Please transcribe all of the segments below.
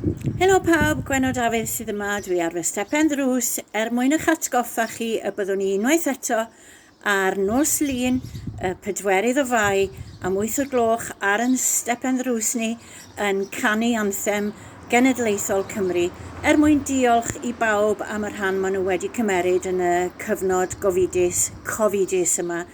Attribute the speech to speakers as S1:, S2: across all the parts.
S1: Helo pawb, Gwenno Dafydd sydd yma, dwi ar fy stepen ddrws er mwyn eich atgoffa chi y byddwn ni unwaith eto ar nos Lun y pedwerydd o Fai am 8 o'r gloch ar yn stepen ddrws ni yn canu anthem genedlaethol Cymru er mwyn diolch i bawb am y rhan maen nhw wedi cymeryd yn y cyfnod gofidus, cofidus yma.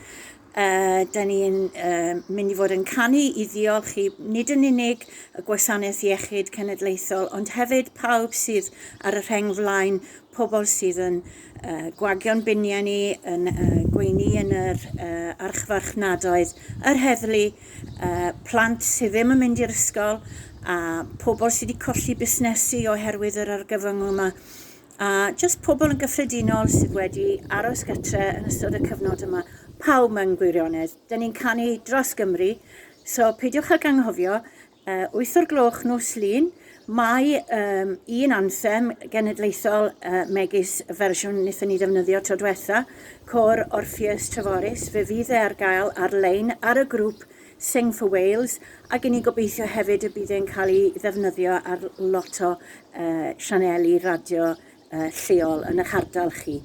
S1: Uh, da ni'n uh, mynd i fod yn canu i ddiolch i nid yn unig y Gwasanaeth Iechyd Cenedlaethol, ond hefyd pawb sydd ar y rheng flaen, pobl sydd yn uh, gwagio'n biniau ni, yn uh, gweini yn yr uh, archfarchnadoedd, yr heddlu, uh, plant sydd ddim yn mynd i'r ysgol, a pobl sydd wedi colli busnesu oherwydd yr argyfwng yma. A jyst pobl yn gyffredinol sydd wedi aros gytre yn ystod y cyfnod yma. Pawb mewn gwirionedd. Dyn ni'n canu dros Gymru, so peidiwch ag anghofio, uh, 8 o'r gloch nos Lun, mae um, un anthem genedlaethol uh, megis y fersiwn wnaethon ni ddefnyddio tro diwetha, Côr Orpheus Treforys, fe fydd e ar gael ar-lein ar y grŵp Sing for Wales, ac 'yn ni'n gobeithio hefyd y bydd e'n cael ei ddefnyddio ar lot o uh, sianeli radio uh, lleol yn eich ardal chi.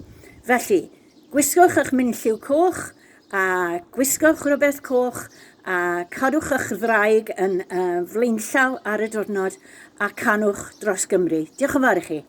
S1: Felly, gwisgwch eich minlliw coch a gwisgwch rhywbeth coch a cadwch eich ddraig yn uh, flaenllaw ar y diwrnod a canwch dros Gymru. Diolch yn fawr i chi.